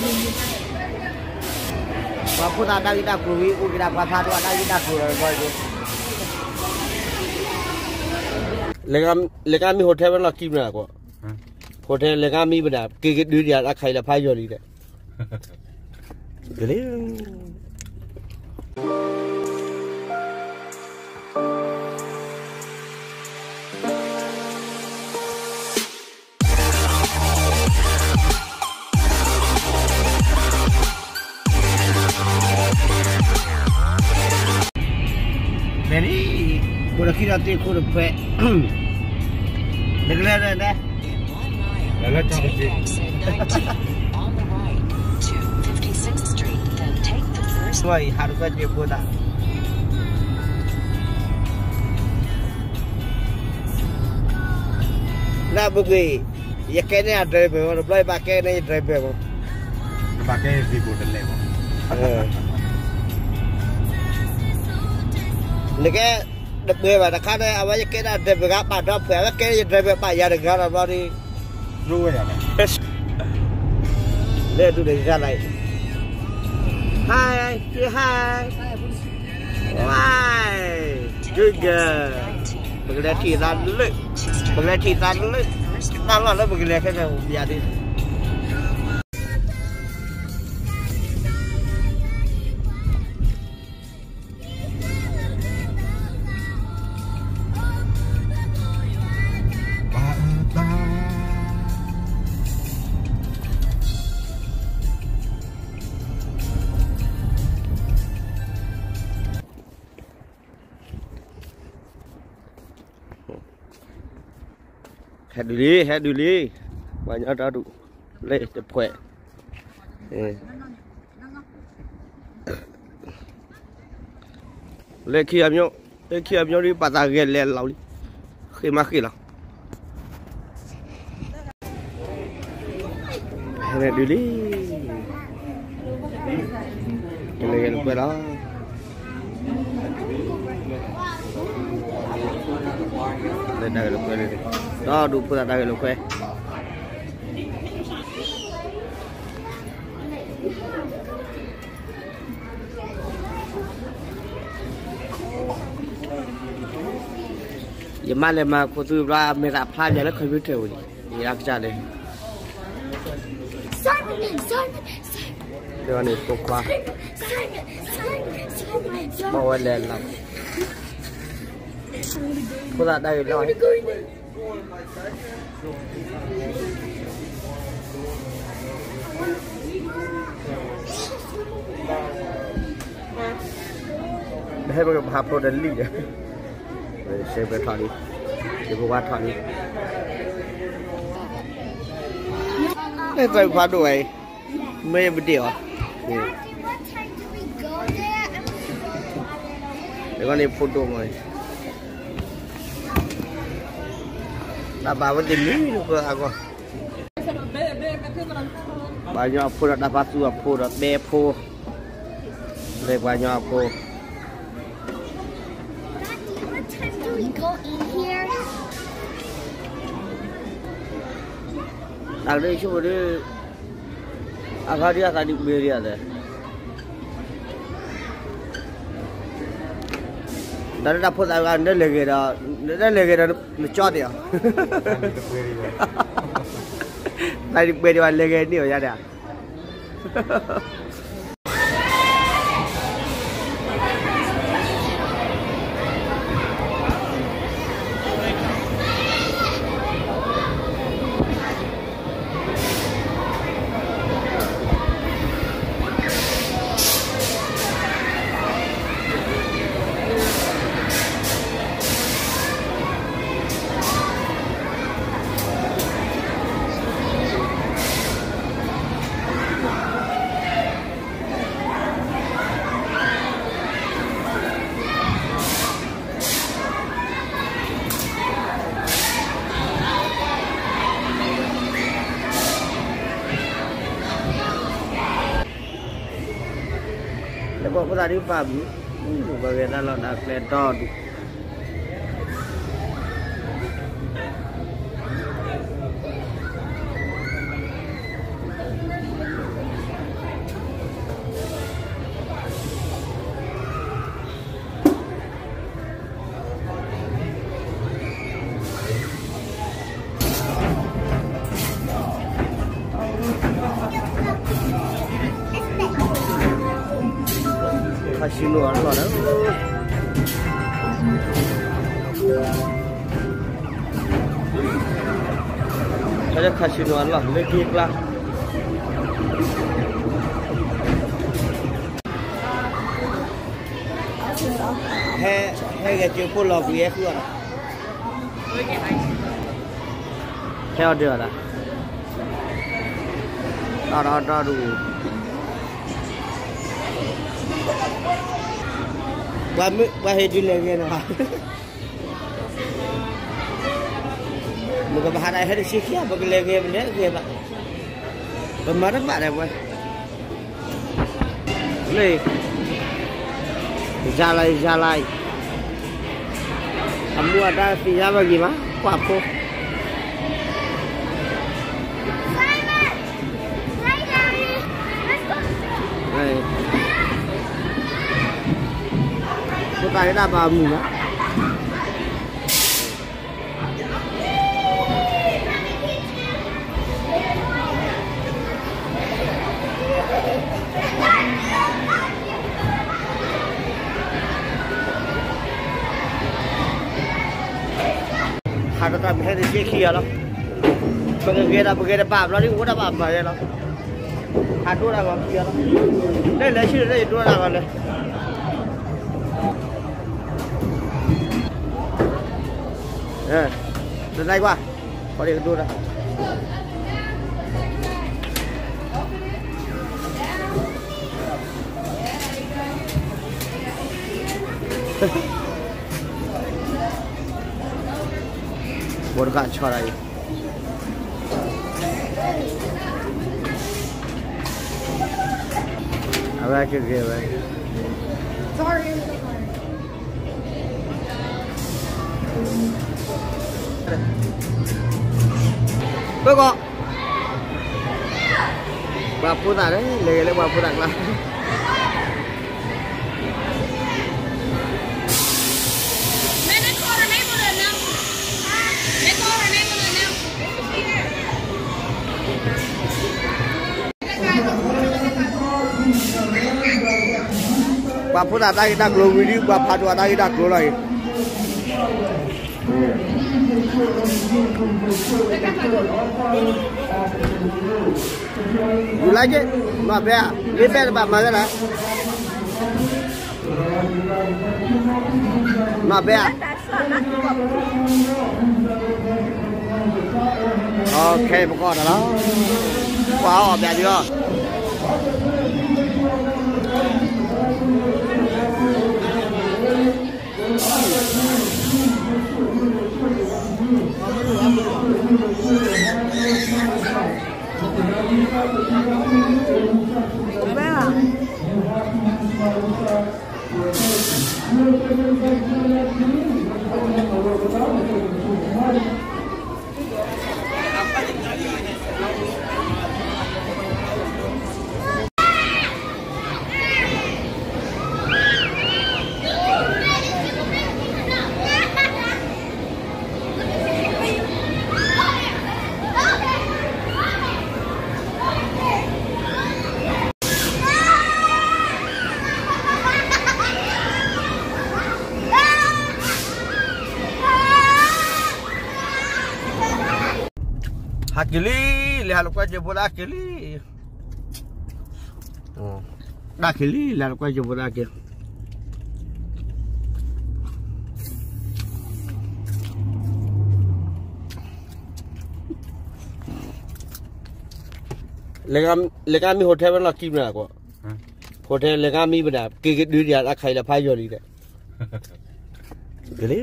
ပှၤဖိသၣ်တၢ်ဂ့ၢ်တၢ်ကျိၤဝံၤ အိၣ်က့ၤဒၣ်ပှၤဖးဒိၣ်အတၢ်ဂ့ၢ်တၢ်ကျိၤလီၤ. လဲၤကါမံ hotel ဝဲလီၤကံမနၤကွီၢ်, hotel လဲၤကါမံပဒၣ် က့ၤကဒုးဒံးအတၢ်ခါအံၤလၢဖးယီၤလံဒီး လဲၤလံ, ဘိၣ်ဒီးခံဒီးသ့ၣ်ခိၣ်တဖှဲး, နကလဲၤလဲၤလဲၤ, လၢလၢတၢ်ကစ့, ဝဲအံၤဟးတကွဲၢ်က့ၤဖိသၣ် လၢပူၤကွံာ်, ယကဲန့ၢ်အ driver မး, တဘျီယဘၣ်ကဲန့ၢ်ယ driver မး, နဘၣ်ကဲန့ၢ် vehicle တလဲၤမး, နကဲ တပှဲၤဘၣ်တခါန့ၣ် အဝဲယကဲန့ၢ် driver ဂၤပာ်ဒီဖှဲး အဝဲကဲန့ၢ်ယ driver ပာ်ယၤတဂၤလီၤဘျီဒီး လဲၤဒုးန့ၣ်ဂၤလီၤ, hi, say hi, hi, good girl, ပကလဲၤထံၣ်သးလၢ, ပကလဲၤထံၣ်သးလၢ, တၢ်လီၢ်လၢပကလဲၤခဲန့ၣ် ပယၤဒ် ဟဲဒုးလံ ဟဲဒုးလံ, ပှၤညီတၢ်ဒူၣ်, လၢတဖှဲး, လၢခံအမျိုး, လၢခံအမျိုးဒ်ပာ်သးဂဲၤလဲၤလီၤလံ, ဃ့မးဃ့လီၤ. ဟဲဒုးလံ, ကလဲၤဂဲၤလိာ်ကွဲလီၤ, လၢတၢ်ဂဲၤလိာ်ကွဲလၢ, ဒီးဒူၣ်ဖိသၣ်တၢ်ဂဲၤလိာ်ကွဲ ယမါလဲၤမၤခိၣ်သူဘျီ မဲာ်သၣ်ဖျါပၠးလၢ computer ဝံၤလံ, ယကစၢ်လဲၣ်, န့ၣ်ဖိခွါ, ဘၣ်ဝဲလဲၤလီၤ, ဖိသၣ်တၢ်ဂဲၤလီၤ ဟဲပကဖးဖိတလံၣ်ဒီး, စဲးပထီၣ်လံ, စဲးပဝါထီၣ်လံ, လၢသးဖးဒိၣ်ဝဲအံၤ, မ့ၢ်ပဒ့ၣ်အီၤ, တဂီၢ်န့ၣ်ဖိဒိၣ်မး, တၢ်ဘၣ်ဝဲတမံၤလၢပှၤအဂီၢ် ပှၤကညီအဖိဒီးတၢ်ပာ်သူၣ်အဖိဒီးဘဲဖိ, လၢပှၤကညီအဖိ, တၢ်ကဒုးဆိကမိၣ်ဒုး, အဂၤဒုးအသးဒုးပှဲၤဒံးအသး တၢ်လၢတၢ်ဖိသၣ်ဂၤ နလဲၤဂဲၤဒီး, နလဲၤဂဲၤဒီးနကၠီသ့ၣ်အီၤ, တၢ်ဒုးပှဲၤဒံးဘၣ် လဲၤဂဲၤန့ၢ်အီၤယါဒၣ်, လၢပှၤဖိသၣ်ဒုးပာ်ဘုး, ပှၤဂဲၤတၢ်လီၢ်တၢ်ကျဲတီဒုး, casino အလီၢ်ဒီး, ခါလၢ casino အလီၢ် လၢက့ၤကျါ, ဟဲ ဟဲဂဲၤကၠိဖိလီၤကွံာ်ဟဲဃုအီၤဒီး ဟဲအီၤဒၢးအီၤဒီး, တီတီတီတအူ, ပှၤဟဲတုၤလဲၤဂဲၤနီၤ, မ့ၢ်ကဘၣ်ဟးဒၣ်ဟဲတဆံခံ, ပကလဲၤဂဲၤ ပလဲၤဂဲၤဘၣ်, ပမၤတဘၣ်ဒီးပှၤ လၢ ယၤလီၤ ယၤလီၤ, အမူအဒါသ့ၣ်ညါဘၣ်ဂ့ၤမး, ကွၢ်ဖိ, ဖိသၣ်ဟဲဒၣ်ဘၣ်အမုၢ်မး ဟးတတၢ်မ့ၢ်ဟဲတဆံခံဂၤလီၤ, ပကဂဲၤဒီးပဂဲၤတဘၣ်ဘျီဒ် အိၣ်ဒၣ်ဘၣ်မၤဂဲၤလီၤ, ဟးဒိၣ်တၢ်ဂီၤခံဂၤလီၤ, လၢလဲၤဆံလၢယဒိၣ်တၢ်ဂီၤလဲၤ တနံၤကွၢ်, ခီဒကဒိၣ်တၢ်, ဘိတကးဆီဒၣ်အံၤ, အဝဲကဂ့ၤဝဲ, ပကီၢ်, ပှၤဖိသၣ်လၢ လဲၤဂဲၤလၢပှၤဖိသၣ်ကျါ ပှၤဖိသၣ်တၢ်ဂ့ၢ်တၢ်ကျိၤဝံၤဒုး ပှၤဖးဒိၣ်အတၢ်ဂ့ၢ်တၢ်ကျိၤလီၤအံၤ. You like it? Not bad. မ့ၢ်ဘဲၣ်တဘၣ်မၤဝဲဒၣ် Not bad. โอเค ပကအီၣ်တၢ်လီၤ ပှၤအီၣ်ဘၣ်ဒံးအီၤ ဟးက့ၤလံ, လဲၤဟးလိာ်ကွဲကၠိဖိဒၣ်က့ၤလံ, ဒၣ်က့ၤလံ လဲၤလိာ်ကွဲကၠိဖိဒၣ်က့ၤ, လဲၤကမံ hotel ဝဲလီၢ်ခံမနၤကွၢ်, hotel လဲၤကမံမနၤ က့ၤကဒုးတၢ်အခါအံၤလၢဖးယိာ်လံဒီး, က့ၤလံ